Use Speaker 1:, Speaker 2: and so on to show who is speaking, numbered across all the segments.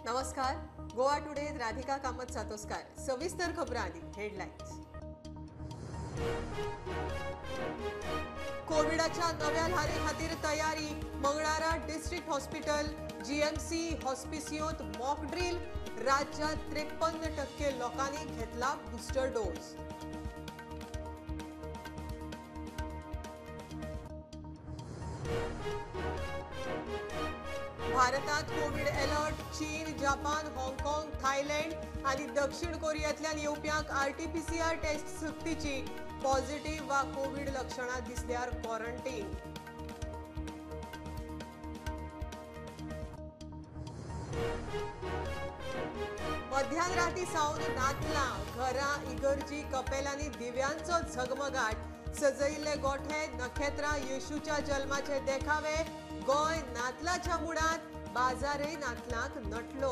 Speaker 1: नमस्कार, गोवा टुडे राधिका कामत सातोस्कार. सविस्तर खबरां आदी हेडलायन्स. कोविडाच्या नव्या ल्हारे खातीर तयारी. मंगळारा डिस्ट्रिक्ट हॉस्पिटल, जीएमसी हॉस्पिसियोत मॉक ड्रिल. राज्यात 53% लोकांनी घेतला बुस्टर डोस. भारतात कोविड अलर्ट. चीन, जपान, हाँगकाँग, थायलंड आणि दक्षिण कोरियांतल्यान येवप्यांक आरटीपीसीआर टेस्ट सक्तीची. पॉझिटिव्ह वा कोविड लक्षणां दिसल्यार क्वॉरंटीन. मध्यान राती सावन नातलां, घरां, इगर्जी, कपेलांनी दिव्यांचो झगमगाट. सजयिल्ले गोठे, नखेत्रां, येशूच्या जल्माचे देखावे. गोंय नातलाच्या मुडांत, बाजारय नातलांक नटलो.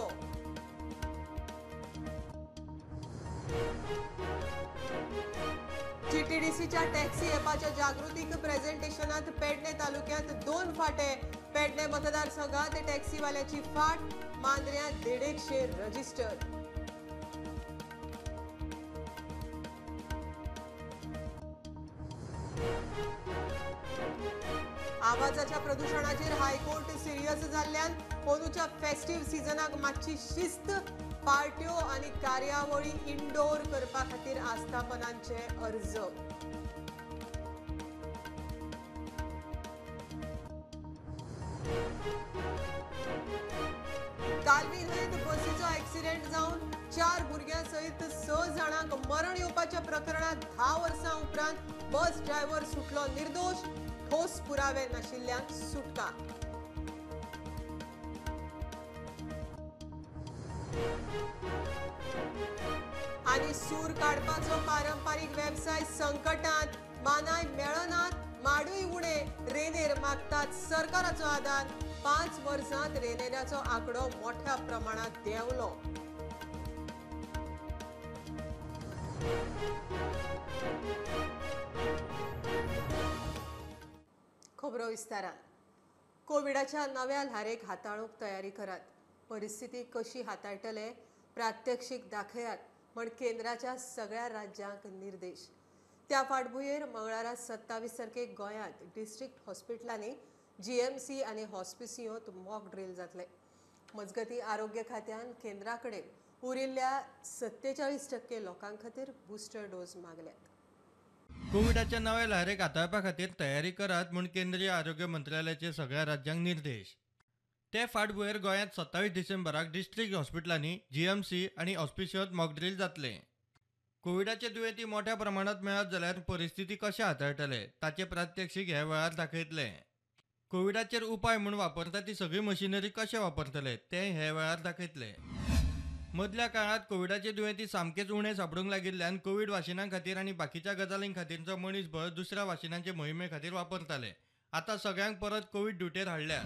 Speaker 1: जीटीडीसीच्या टॅक्सी ॲपाच्या जागृतीक प्रेझेंटेशनात पेडणे तालुक्यात 2 फाटे. पेडणे मतदारसंघात टॅक्सीवाल्याची फाट. मांद्र्यात 150 रजिस्टर. आवाजाच्या प्रदूषणाचेर हायकोर्ट सिरियस जाल्ल्यान अंदूच्या फेस्टिव्ह सिजनाक मातशी शिस्त. पार्ट्यो आनी कार्यावळी इंडोर करपा खातीर आस्थापनांचे अर्ज. कालवी न्हंयेंत बसीचो एक्सिडेंट जावन 4 भुरग्यां सयत 6 जाणांक मरण येवपाच्या प्रकरणांत 10 वर्सां उपरांत बस ड्रायव्हर सुटलो निर्दोश. ठोस पुरावे नाशिल्ल्यान सुटका. आनी सूर काडपाचो पारंपारीक वेवसाय संकटांत. मानाय मेळनात, माडूय उणे. रेनेर मागतात सरकाराचो आदार. 5 वर्सांत रेनेराचो आंकडो मोठ्या प्रमाणात देंवलो. खबरो विस्तारान. कोविडाच्या नव्या ल्हारेक हाताळूंक तयारी करात. परिस्थिती कशी हाताळटले प्रात्यक्षिक दाखयात म्हण केंद्राच्या सगळ्या राज्यांक निर्देश. त्या फाटभुंयेर मंगळारा 27 तारखेक गोंयांत डिस्ट्रिक्ट हॉस्पिटलांनी जीएमसी आनी हॉस्पिसियोत मॉक ड्रिल जातले. मजगती आरोग्य खात्यान केंद्रा कडेन उरिल्ल्या 47% लोकां खातीर बुस्टर डोस मागल्यात.
Speaker 2: कोविडाच्या नव्या ल्हारेक हाताळपा खातीर तयारी करात म्हूण केंद्रीय आरोग्य मंत्रालयाचे सगळ्या राज्यांक निर्देश. ते फाटभुंयेर गोंयांत 27 डिसेंबराक डिस्ट्रिक्ट हॉस्पिटलांनी जीएमसी आनी हॉस्पिसियोत मॉकड्रील जातले. कोविडाचे दुयेंती मोठ्या प्रमाणात मेळत जाल्यार परिस्थिती कशें हाताळटले ताचे प्रात्यक्षिक ह्या वेळार दाखयतले. कोविडाचेर उपाय म्हूण वापरता ती सगळी मशिनरी कशें वापरतले तें ह्या वेळार दाखयतले. मदल्या काळांत कोविडाचे दुयेंती सामकेच उणे सापडूंक लागिल्ल्यान कोविड वाशिनां खातीर आनी बाकीच्या गजालीं खातीरचो मनीसबळ दुसऱ्या वाशिनांचे मोहिमे खातीर वापरताले. आतां सगळ्यांक परत कोविड ड्युटेर हाडल्यात.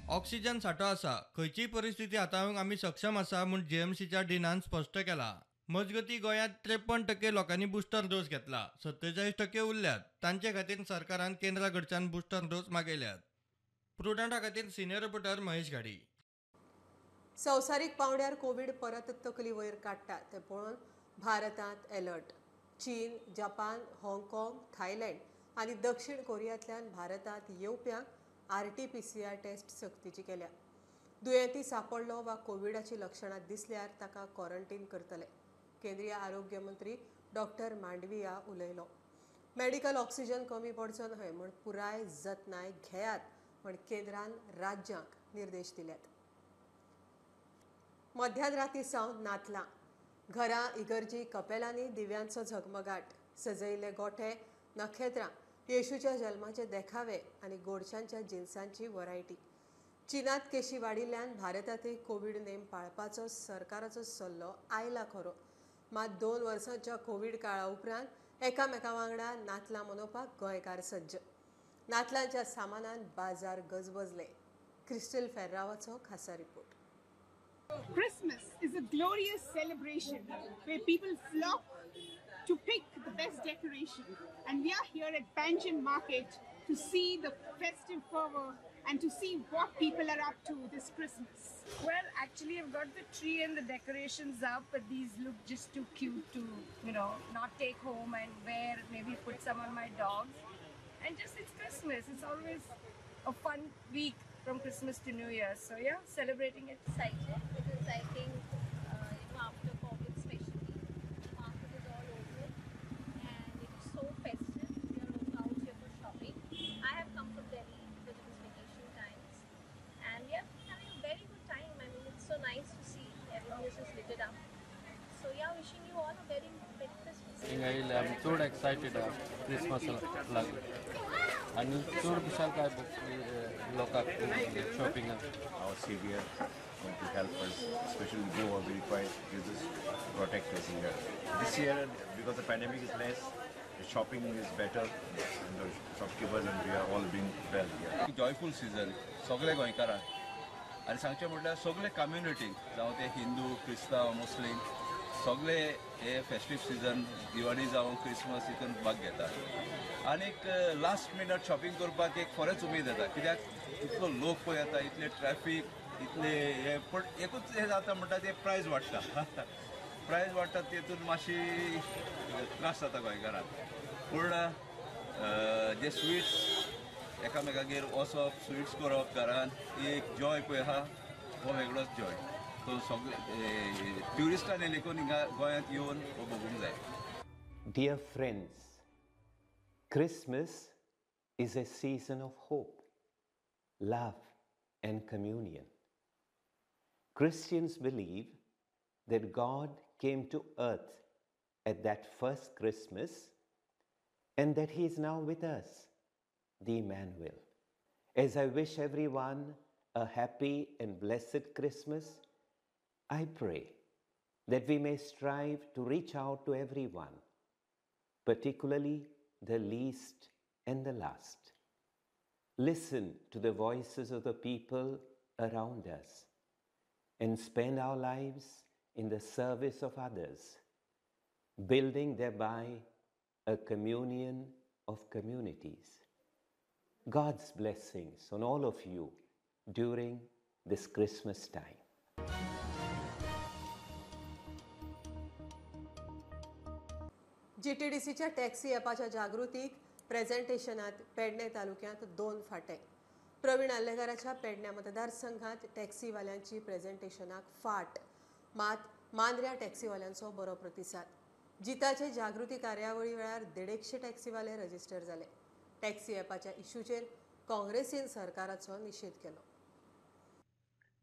Speaker 2: ऑक्सिजन सांठो आसा, खंयचीय परिस्थिती हाताळूंक आमी सक्षम आसा म्हूण जीएमसीच्या डिनान स्पश्ट केला. मजगती गोंयांत 53% लोकांनी बुस्टर डोस घेतला, 47% उरल्यात. तांचे खातीर सरकारान केंद्रा कडच्यान बुस्टर डोस मागयल्यात. प्रुडंटा खातीर सिनियर रिपोर्टर महेश घाडी.
Speaker 1: संवसारीक पावंड्यार कोविड परत तकली वयर काडटा तें पळोवन भारतांत अलर्ट. चीन, जपान, हाँगकाँग, थायलंड आनी दक्षिण कोरियांतल्यान भारतांत येवप्यांक आरटीपीसीआर टेस्ट सक्तीची केल्या. दुयेंती सापडलो वा कोविडाची लक्षणां दिसल्यार ताका क्वॉरंटीन करतले. केंद्रीय आरोग्य मंत्री डॉक्टर मांडविया उलयलो. मेडिकल ऑक्सिजन कमी पडचो न्हय म्हूण पुराय जतनाय घेयात म्हण केंद्रान राज्यांक निर्देश दिल्यात. मध्यान राती सावन नातलां, घरां, इगर्जी, कपेलांनी दिव्यांचो झगमगाट. सजयिल्ले गोठे, नखेत्रां, येशूच्या जल्माचे देखावे आनी गोडशांच्या जिनसांची व्हरायटी. चीनात केशी वाडिल्ल्यान भारतांतय कोविड नेम पाळपाचो सरकाराचो सल्लो आयला खरो, मात 2 वर्सांच्या कोविड काळा उपरांत एकामेका वांगडा नातलां मनोवपाक गोंयकार सज्ज. नातलांच्या सामानान बाजार गजबजले. क्रिस्टल फेर्रावाचो खासा report.
Speaker 3: Christmas is a glorious celebration where people flock to pick the best decoration, and we are here at Panjim Market to see the festive fervor and to see what people are up to this Christmas.
Speaker 4: Well, Actually, I've got the tree and the decorations up, but these look just too cute to, you know, not take home and wear, maybe put some on my dogs. And just, it's Christmas. It's always a fun week from Christmas to New Year. So yeah, celebrating it.
Speaker 5: Excited because I think, you know, after COVID especially, the market is all open and it is so festive. We are also out here for shopping. I have come from Delhi because it was vacation times, and we are having a very good time. I mean, it's so nice to see everything is just lit up. So yeah, wishing you all a very Merry Christmas.
Speaker 6: हिंगा येयले आमी चड excited आहा क्रिसमसाक लागून आनी चड खुशालकाय लोकांक शॉपिंगाक.
Speaker 7: Our savior going to help us, especially Goa, we require Jesus to protect us here. This year, because the pandemic is less, the shopping is better, and the shopkeepers and we are all doing well here.
Speaker 8: Joyful season सगळे गोंयकारांक आनी सांगचें म्हटल्यार सगळे कम्युनिटीक, जावं ते हिंदू, क्रिस्तांव, मुस्लीम, सगळे हे फेस्टीव सिजन दिवाळी जावं क्रिसमस हितून भाग घेता. आनीक लास्ट मिनट शॉपिंग करपाक एक खरेंच उमेद येता, कित्याक इतलो लोक पळय येता, इतले ट्रॅफीक, इतले हे, पूण एकूच हें जाता म्हणटा ते प्रायज वाडटा. प्रायज वाडटा तेतून मातशी त्रास जाता गोंयकारांक. पूण जे स्विट्स एकामेकागेर वचप, स्विट्स करप घरान, एक जॉय पळय आहा हो वेगळोच जॉय. तो सगळे ट्युरिस्टांनी लेगून हिंगा गोंयांत येवन हो भोगूंक जाय.
Speaker 9: Dear friends, Christmas is a season of hope, love and communion. Christians believe that God came to earth at that first Christmas and that He is now with us, the Emmanuel. As I wish everyone a happy and blessed Christmas, I pray that we may strive to reach out to everyone, particularly the least and the last. Listen to the voices of the people around us and spend our lives in the service of others, building thereby a communion of communities. God's blessings on all of you during this Christmas time.
Speaker 1: जीटीडीसीच्या taxi ॲपाच्या जागृतीक प्रेझेंटेशनात Pedne तालुक्यांत 2 फाटे. प्रवीण आर्लेकाराच्या पेडण्या मतदारसंघात टॅक्सीवाल्यांची प्रेझेंटेशनाक फाट, मात मांद्र्या टॅक्सीवाल्यांचो बरो प्रतिसाद. जिताचे जागृती कार्यावळी वेळार 150 टॅक्सीवाले रजिस्टर जाले. टॅक्सी ॲपाच्या इश्यूचेर काँग्रेसीन सरकाराचो निशेध केलो.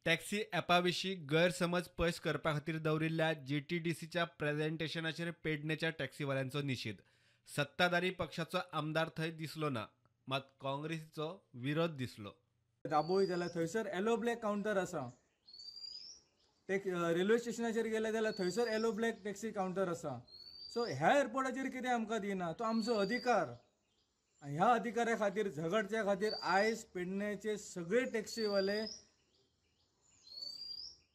Speaker 2: टॅक्सी ॲपा विशीं गैरसमज पयस करपा खातीर दवरिल्ल्या जीटीडीसीच्या प्रेझेंटेशनाचेर पेडणेच्या टॅक्सीवाल्यांचो निशेध. सत्ताधारी पक्षाचो आमदार थंय दिसलो ना, मात काँग्रेसीचो विरोध दिसलो.
Speaker 10: दाबोळी जाल्यार थंयसर येलो ब्लॅक कावंटर आसा, रेल्वे स्टेशनाचेर गेले जाल्यार थंयसर येलो ब्लॅक टॅक्सी कावंटर आसा. सो ह्या एअरपोर्टाचेर कितें आमकां दिना, तो आमचो अधिकार. ह्या अधिकारा खातीर झगडच्या खातीर आयज पेडण्याचे सगळे टॅक्सीवाले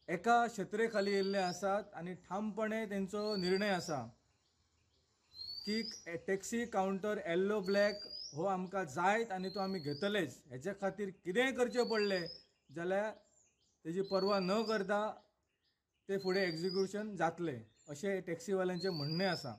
Speaker 10: एका शत्रे खाली येयल्ले आसात आनी ठामपणे तेंचो निर्णय आसा की टॅक्सी कावंटर येल्लो ब्लॅक हो आमकां जायत आनी तो आमी घेतलेच. हेच्या खातीर कितेंय करचें पडलें जाल्यार तेजी पर्वा न करता ते फुडें एक्जिक्युशन जातलें अशें टॅक्सीवाल्यांचें म्हणणें आसा.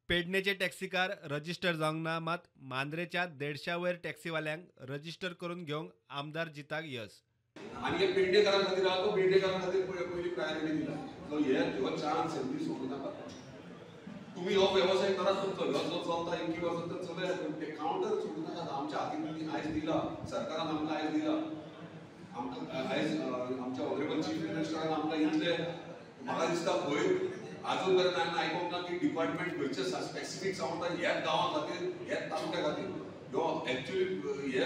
Speaker 2: पेडणेचे टॅक्सीकार रजिस्टर जावंक ना, मात मांद्रेच्या 150 वयर टॅक्सीवाल्यांक रजिस्टर करून घेवंक आमदार जिताक यस.
Speaker 11: आनी हे पेडणेकारां खातीर आहा, तो पेडणेकारां खातीर पयली प्रायोरिटी दिला. सो हे हो चान्स संदी सोडूं नाका. तुमी हो वेवसाय करात, तुमचो हो जो चलता इतकी वर्सां तर चलयात, पूण ते कावंटर सोडूं नाकात. आमच्या हातीन आयज दिला सरकारान, आमकां आयज दिला, आमकां आयज आमच्या ऑनरेबल चीफ मिनिस्टरान आमकां इतले, म्हाका दिसता खंय आजून पर्यंत हांवें आयकूंक ना की डिपार्टमेंट खंयचे स्पेसिफीक सांगता ह्याच गांवा खातीर, ह्याच तालुक्या खातीर. ह्यो एक्चुअली हे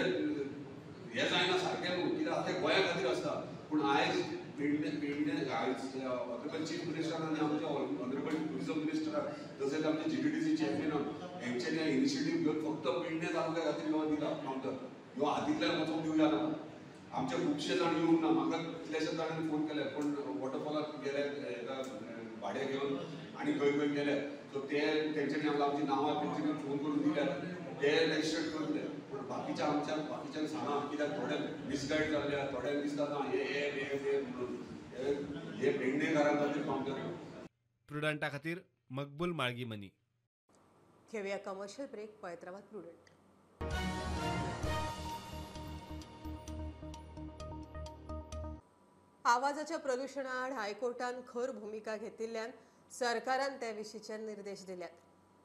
Speaker 11: हें जायना सारकें न्हू, कित्याक आतां गोंया खातीर आसता. पूण आयज पेडणे पेडणे आयज ऑनरेबल चीफ मिनिस्टर आनी आमच्या ऑनरेबल ट्युरिजम मिनिस्टराक तशेंच आमचे जीटीडीसी चेअरमॅनाक हेंच्यांनी इनिशिएटीव घेवन फक्त पेडणे तालुक्या खातीर ह्यो दिला कावंटर. ह्यो हातींतल्यान वचूंक दिवया ना. आमचे खुबशे जाण येवंक ना, म्हाका कितलेशे जाणांनी फोन केले, पूण वॉटरफॉलाक गेले एका भाडें घेवन आनी खंय खंय गेले. सो ते तेंच्यांनी आमकां आमची नांवां तेंच्यांनी फोन करून दिल्यात, ते रजिस्टर्ड करून दिले. पूण बाकीच्या आमच्या बाकीच्यांक सांगा, कित्याक थोडे मिसगायड जाल्ले, थोड्यांक दिसता ना हे हे हे म्हणून पेडणेकारां खातीर कावंटर.
Speaker 12: प्रुडंटा खातीर मकबूल माळगी मनी.
Speaker 1: घेवया कमर्शियल ब्रेक. पळयत रावात प्रुडंट. आवाजाच्या प्रदूषणाआड हायकोर्टान खर भूमिका घेतिल्ल्यान सरकारान ते विशींचे निर्देश दिल्यात.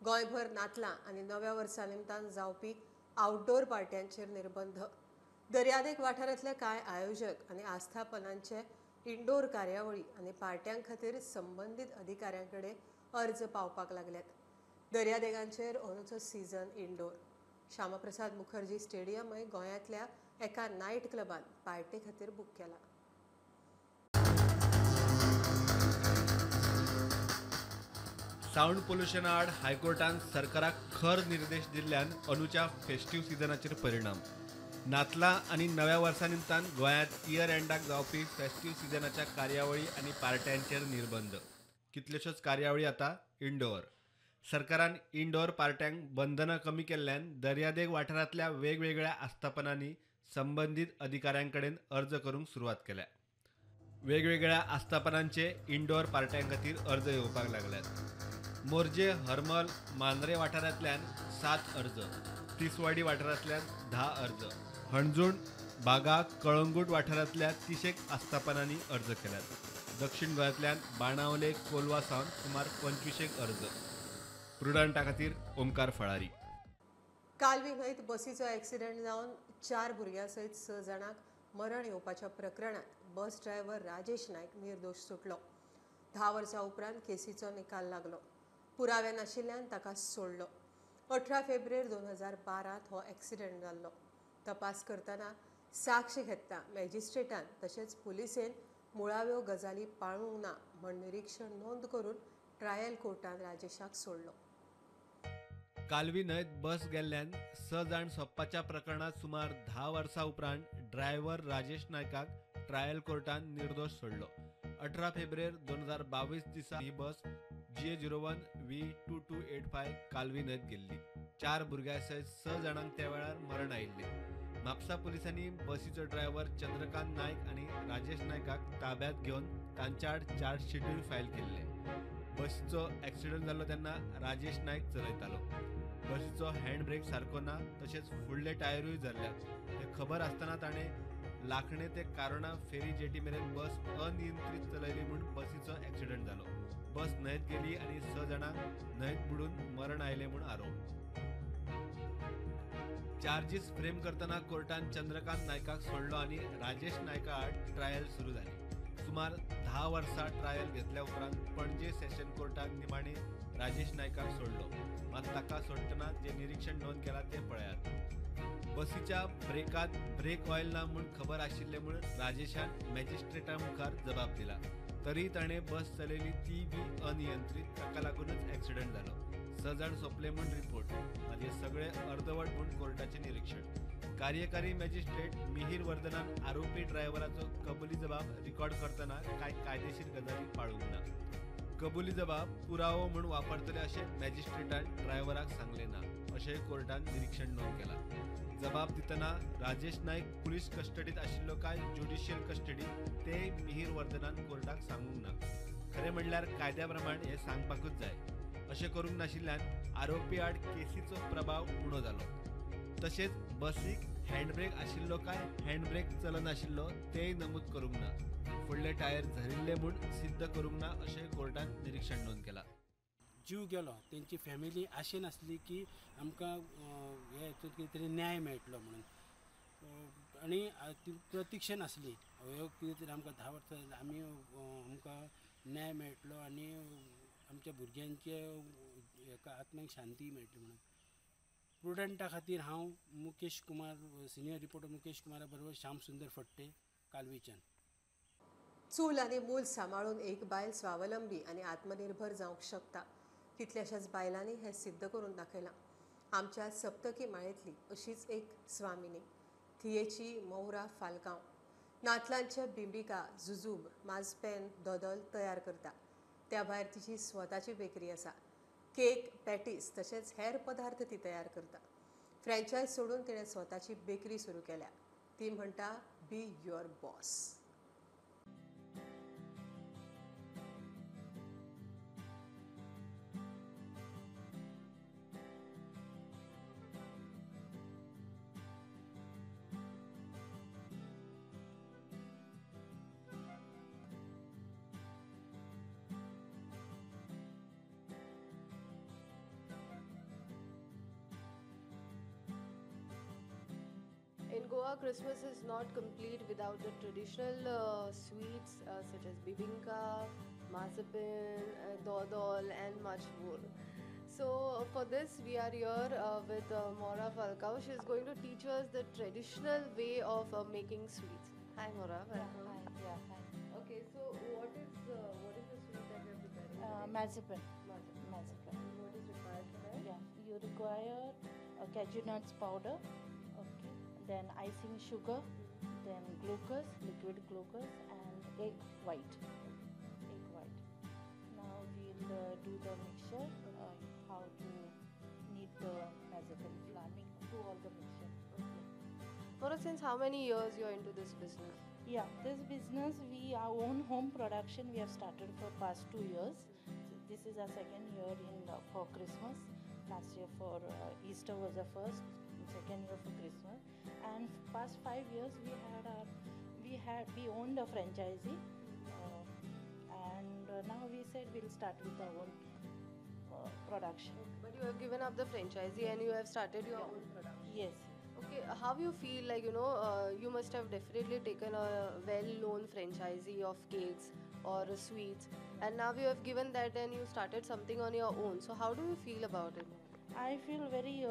Speaker 1: गोंयभर नातलां आनी नव्या वर्सा निमतान जावपी आउटडोर पार्ट्यांचेर निर्बंध. दर्यादेग वाठारांतले कांय आयोजक आनी आस्थापनांचे इंडोर कार्यावळी आनी पार्ट्यां खातीर संबंदीत अधिकाऱ्यां कडेन अर्ज पावपाक लागल्यात. दर्यादेगांचेर अंदूचो सीझन इंडोर. श्यामाप्रसाद मुखर्जी स्टेडियमय गोंयांतल्या एका नायट क्लबान पार्टे खातीर बूक केला.
Speaker 12: सावंड पोल्युशना आड हायकोर्टान सरकाराक खर निर्देश दिल्ल्यान अंदूच्या फेस्टीव सिजनाचेर परिणाम. नातलां आनी नव्या वर्सा निमतान गोंयांत इयर एंडाक जावपी फेस्टीव सिजनाच्या कार्यावळी आनी पार्ट्यांचेर निर्बंध. कितल्योश्योच कार्यावळी आतां इंडोर. सरकारान इंडोर पार्ट्यांक बंधनां कमी केल्ल्यान दर्यादेग वाठारांतल्या वेगवेगळ्या आस्थापनांनी संबंदीत अधिकाऱ्यां कडेन अर्ज करूंक सुरवात केल्या. वेगवेगळ्या आस्थापनांचे इंडोर पार्ट्यां खातीर अर्ज येवपाक लागल्यात. मोरजे, हरमल, मांद्रे वाठारांतल्यान 7 अर्ज, तिसवाडी वाठारांतल्यान 10 अर्ज, हणजूण, बागा, कळंगूट वाठारांतल्या 30 आस्थापनांनी अर्ज केल्यात. दक्षिण गोंयांतल्यान बाणावले, कोलवा सावन सुमार 25 अर्ज. प्रुडंटा खातीर ओमकार फळारी.
Speaker 1: कालवी न्हंयत बसीचो एक्सिडेंट जावन 4 भुरग्यां सयत 6 जाणांक मरण येवपाच्या प्रकरणांत बस ड्रायव्हर राजेश नायक निर्दोश सुटलो. 10 वर्सां उपरांत केसीचो निकाल लागलो. पुरावे नाशिल्ल्यान ताका सोडलो. 18 फेब्रुवारी 2012 हो एक्सिडेंट जाल्लो. तपास करतना साक्ष घेतना मॅजिस्ट्रेटान तशेंच पुलिसेन मुळाव्यो गजाली पाळूंक ना म्हण निरीक्षण नोंद करून ट्रायल कोर्टान राजेशाक सोडलो.
Speaker 12: कालवी न्हंयत बस गेल्ल्यान 6 जाण सोंपपाच्या प्रकरणांत सुमार 10 वर्सां उपरांत ड्रायव्हर राजेश नायकाक ट्रायल कोर्टान निर्दोश सोडलो. 18 फेब्रुवारी 2022 दिसा ही बस GA 01 V 2285 Calvi न्हंयत गेल्ली. 4 भुरग्यां सयत 6 जाणांक त्या वेळार मरण आयिल्लें. म्हापसा पुलिसांनी बसीचो ड्रायव्हर चंद्रकांत नायक आनी राजेश नायकाक ताब्यांत घेवन तांच्या आड चार्जशीटूय फायल केल्लें. बसीचो एक्सिडंट जाल्लो तेन्ना राजेश नायक चलयतालो. बसीचो हँड ब्रेक सारको ना, तशेंच फुडले टायरूय झरल्यात हें खबर आसतना ताणें लाखणे ते कारोणा फेरी जेटी मेरेन बस अनियंत्रीत चलयली म्हूण बसीचो एक्सिडंट जालो. बस न्हंयत गेली आनी 6 जाणांक न्हंयत बुडून मरण आयलें म्हूण आरोप. चार्जीस फ्रेम करतना कोर्टान चंद्रकांत नायकाक सोडलो आनी राजेश नायका आड ट्रायल सुरू जाली. सुमार 10 वर्सां ट्रायल घेतल्या उपरांत पणजे सेशन कोर्टान निमाणे राजेश नायकाक सोडलो. मात ताका सोडटना जे निरीक्षण नोंद केलां तें पळयात. बसीच्या ब्रेकांत ब्रेक ऑयल ना म्हूण खबर आशिल्लें म्हूण राजेशान मॅजिस्ट्रेटा मुखार जबाब दिला. तरी ताणें बस चलयली ती बी अनियंत्रीत, ताका लागूनच एक्सिडंट जालो. 6 जाण सोंपले म्हूण रिपोर्ट, मात हे सगळे अर्दवट म्हूण कोर्टाचें निरीक्षण. कार्यकारी मॅजिस्ट्रेट मिहीर वर्धनान आरोपी ड्रायव्हराचो कबुली जबाब रिकॉर्ड करतना कांय कायदेशीर गजाली पाळूंक ना. कबुली जबाब पुरावो म्हूण वापरतले अशें मॅजिस्ट्रेटान ड्रायव्हराक सांगलें ना अशेंय कोर्टान निरीक्षण नोंद केलां. जबाब दितना राजेश नायक पुलीस कस्टडीत आशिल्लो काय ज्युडिशियल कस्टडीत तें मिहीर वर्धनान कोर्टाक सांगूंक ना. खरें म्हणल्यार कायद्या प्रमाण हें सांगपाकूच जाय. अशें करूंक नाशिल्ल्यान आरोपी आड केसीचो प्रभाव उणो जालो. तशेंच बसीक हँडब्रेक आशिल्लो काय हँडब्रेक चलनाशिल्लो तेंय नमूद करूंक ना. फुडले टायर झरिल्ले म्हूण सिद्ध करूंक ना अशें कोर्टान निरीक्षण नोंद केलां.
Speaker 13: जीव गेलो तेंची फॅमिली आशेन आसली की आमकां हे हेतून कितें तरी न्याय मेळटलो म्हणून, आनी ती प्रतिक्षेन आसली ह्यो कितें तरी आमकां 10 वर्सां आमी आमकां न्याय मेळटलो आनी आमच्या भुरग्यांचे हेका आत्म्याक शांती मेळटली म्हणून. प्रुडंटा खातीर हांव मुकेश कुमार, सिनियर रिपोर्टर मुकेश कुमारा बरोबर श्याम सुंदर फट्टे, कालवीच्यान.
Speaker 1: चूल आनी मूल सांबाळून एक बायल स्वावलंबी आनी आत्मनिर्भर जावंक शकता. कितल्याशाच बायलांनी हें सिद्ध करून दाखयलां. आमच्या सप्तकी माळेंतली अशीच एक स्वामिनी थियेची मौरा फालगांव नातलांचे बिंबिका, जुजूब, माजपेन, दोदल तयार करता. त्या भायर तिची स्वताची बेकरी आसा. केक, पॅटीस तशेंच हेर पदार्थ ती तयार करता. फ्रँचायज सोडून तिणें स्वताची बेकरी सुरू केल्या. ती म्हणटा, बी your boss.
Speaker 14: Goa Christmas is not complete without the traditional sweets such as bibinka, marzipan, dodol and much more. So for this we are here with Maura Falcao. She is going to teach us the traditional way of making sweets. Hi Maura, welcome.
Speaker 15: Yeah, hi. Yeah, hi.
Speaker 14: Okay, so what is the sweet that we are preparing today?
Speaker 15: Marzipan. Marzipan.
Speaker 14: What is required for that?
Speaker 15: Yeah, you require cashew nuts powder, okay, then icing sugar, then glucose, liquid glucose, and egg white. Egg white. Now we'll do the mixture. How to knead the marzipan flour, do all the mixture.
Speaker 14: Okay. Maura, since how many years you are into this business?
Speaker 15: Yeah, this business, we our own home production we have started for past 2 years. So this is our second year in for Christmas. Last year for Easter was the first, second year for Christmas, and past 5 years we owned a franchisee, and now we said we'll start with our own production.
Speaker 14: But you have given up the franchisee and you have started your own production.
Speaker 15: Yes.
Speaker 14: Okay, how you feel like, you know, you must have definitely taken a well-known franchisee of cakes or sweets, and now you have given that and you started something on your own. So how do you feel about it?
Speaker 15: I feel very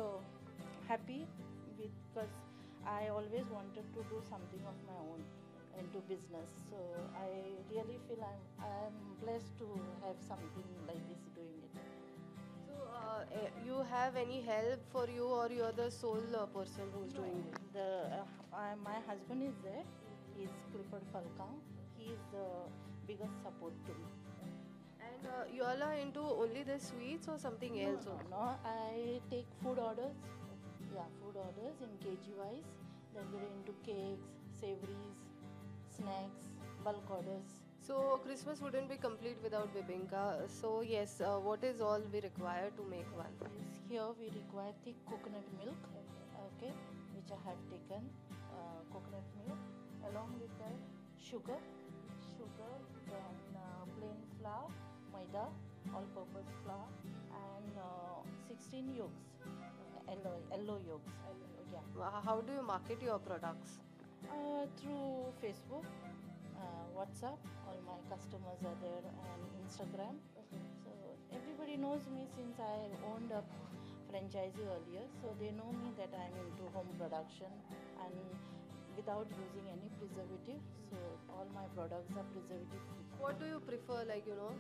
Speaker 15: happy because I always wanted to do something of my own into business. So I really feel I'm blessed to have something like this doing it.
Speaker 14: So you have any help for you, or you are the sole person who's doing it?
Speaker 15: My husband is there. He's Clifford Falcao. He is the biggest support to me.
Speaker 14: And you all are into only the sweets or something else?
Speaker 15: No, I take food orders. Yeah, food orders in kg wise. Then we're into cakes, savories, snacks, bulk orders.
Speaker 14: So Christmas wouldn't be complete without bibinka. So yes, what is all we require to make one?
Speaker 15: Yes, here we require thick coconut milk, okay, which I have taken, coconut milk, along with the sugar, then plain flour, maida, all-purpose flour, and 16 yolks, yellow yolks. Yeah.
Speaker 14: How do you market your products?
Speaker 15: Through Facebook, WhatsApp, all my customers are there, and Instagram.
Speaker 14: Okay.
Speaker 15: So everybody knows me since I owned a franchisee earlier, so they know me that I'm into home production and without using any preservative. So all my products are preservative free.
Speaker 14: What do you prefer, like, you know,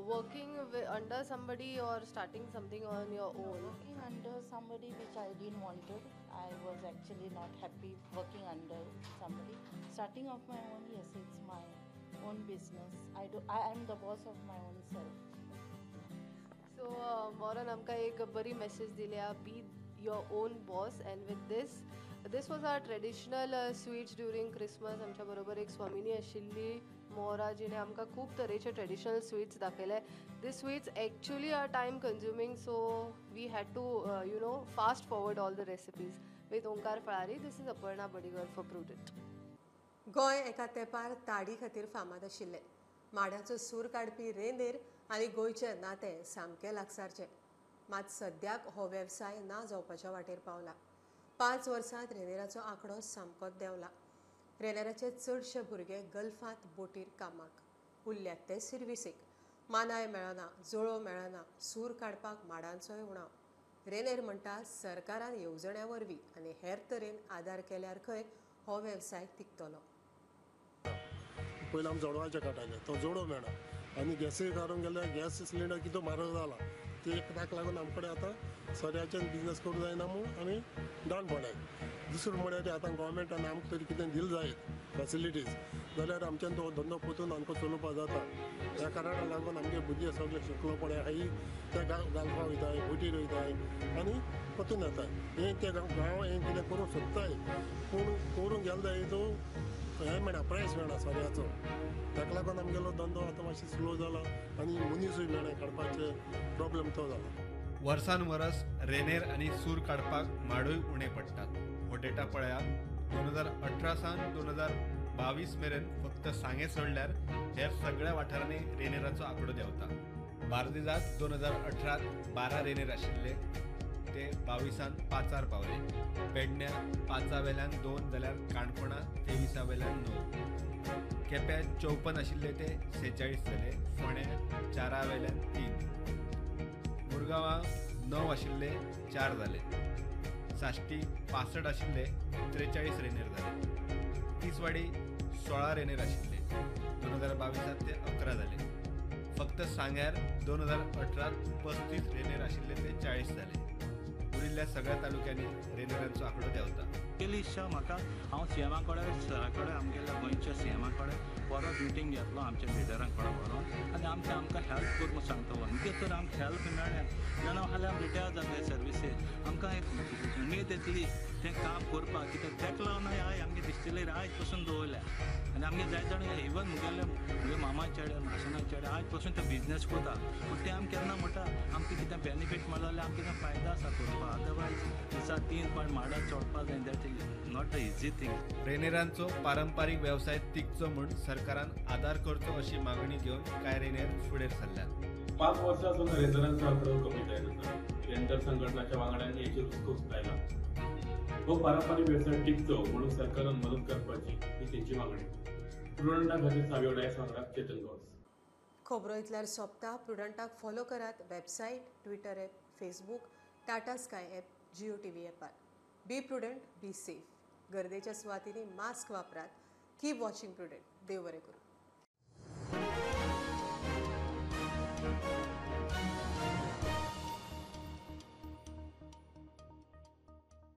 Speaker 14: working under somebody or starting something on your own?
Speaker 15: Working under somebody, which I didn't wanted. I was actually not happy working under somebody. Starting off my own, yes, it's my own business. I am the boss of my own self.
Speaker 14: So, Maura, आमकां एक बरी message दिल्या, be your own boss. And with this, this was our traditional sweets during Christmas. आमच्या बरोबर एक स्वामिनी आशिल्ली मोरा, जिणे आमकां खूब तरेचे ट्रेडिशनल स्वीट्स दाखयले. These sweets actually are time consuming, so we had to you know, fast forward all the recipes. With Omkar Falari, this is Aparna Badigar for Prudent.
Speaker 1: Goa एका तेंपार ताडी खातीर फामाद आशिल्लें. माडाचो सूर काडपी रेंदेर आनी गोंयचें नातें सामकें लागसारचें. मात सद्याक हो वेवसाय ना जावपाच्या वाटेर पावला. 5 वर्सांत रेंदेराचो आंकडो सामकोच देंवला. रेंदेराचे चडशे भुरगे गल्फांत बोटीर कामाक उरल्यात ते सिर्विसेक. मानाय मेळना, जोळो मेळना, सूर काडपाक माडांचोय उणाव. रेंदेर म्हणटा सरकारान येवजण्या वरवीं आनी हेर तरेन आदार केल्यार खंय हो वेवसाय तिगतलो.
Speaker 16: पयलीं आमी जोडवाचे काडटाले, तो जोडो मेळना आनी गॅसूय काडूंक गेल्यार गॅस सिलिंडर कितें म्हारग जाला, ते ताका लागून आमचे कडेन आतां सोऱ्याच्यान बिजनस करूंक जायना म्हूण आमी डावन पडले. दुसरें म्हळ्यार आतां गोवोरमेंटान आमकां तरी कितें दिलें जायत फेसिलिटीज जाल्यार आमच्यान तो धंदो परतून आमकां चलोवपाक जाता. ह्या कारणाक लागून आमगे भुरगे सगळे शिकलो पळय आहाय ते गाल्फा वयताय, बोटीर वयताय आनी परतून येताय. हें ते गांव हें कितें करूंक सोदताय पूण करूंक गेले जाय तो हें मेळना, प्रायस मेळना सोऱ्याचो. ताका लागून आमगेलो धंदो आतां मातसो स्लो जाला आनी मनीसूय मेळना काडपाचे प्रॉब्लम तो जाला.
Speaker 12: वर्सान वरस रेनेर आनी सूर काडपाक माडूय उणे पडटात. हो डेटा पळयात, 2018 सावन 2022 मेरेन फक्त सांगें सोडल्यार हेर सगळ्या वाठारांनी रेनेराचो आंकडो देंवता. बार्देजांत 2018 12 रेनेर आशिल्ले, ते 22 5 पावले. पेडण्या 5 वेल्यान 2 जाल्यार काणकोणा 23 वेल्यान 9. केप्यां 54 आशिल्ले ते 46 जाले. फोंड्या 4 वेल्यान 3. मुरगांवां 9 आशिल्ले 4 जाले. साश्टी 65 आशिल्ले 43 रेनेर जाले. तिसवाडी 16 रेनेर आशिल्ले 2022 ते 11 जाले. फक्त सांग्यार 2018 35 रेनेर आशिल्ले ते 40 जाले. उरिल्ल्या सगळ्या तालुक्यांनी रेनेरांचो आंकडो देंवता.
Speaker 17: पयली इच्छा म्हाका हांव सीएमा कडेन सरा कडेन आमगेल्या गोंयच्या सीएमा कडेन परत मिटींग घेतलो आमच्या लिडरां कडेन व्हरोन आनी आमकां आमकां हेल्प कर म्हूण सांगता. इतकें तर आमकां हेल्प मेळ्ळें जाल्यार फाल्यां आमी रिटायर जातले सर्विसेक, आमकां एक उमेद येतली तें काम करपाक. कित्याक तेका लागून आयज आमगे डिस्टिलरी आयज पसून दवरल्या आनी आमगे जाय जाण इवन मुगेले मुगे मामा चेडे माशेना चेडे आयज पसून ते बिजनेस करता. पूण ते आमी केन्ना म्हणटा आमकां कितें बेनिफीट मेळ्ळो जाल्यार आमकां कितें फायदो आसा करपाक, अदरवायज दिसा 3 पाट माडार चडपाक जाय. That is not a easy thing.
Speaker 12: रेनेरांचो पारंपारीक वेवसाय तिगचो म्हूण सरकारान आदार करचो अशी मागणी घेवन कांय रेनेर फुडें सरल्यात.
Speaker 18: 5 वर्सां सावन रेंदरांचो आंकडो कमी जायत आसा. रेंदर संघटनाच्या वांगड्यांनी हेचेर हुस्को उक्तायला. हो पारंपारीक वेवसाय टिकचो म्हणून सरकारान मदत करपाची ही तेंची मागणी. प्रुडंटा खातीर सावियो डायस वांगडा चेतन गौस.
Speaker 1: खबरो इतल्यार सोंपता. प्रुडंटाक फॉलो करात website, Twitter app, Facebook, Tata Sky app, Jio TV ॲपार. Be prudent, be safe. गर्देच्या सुवातींनी मास्क वापरात. Keep watching Prudent. देव बरें करूं.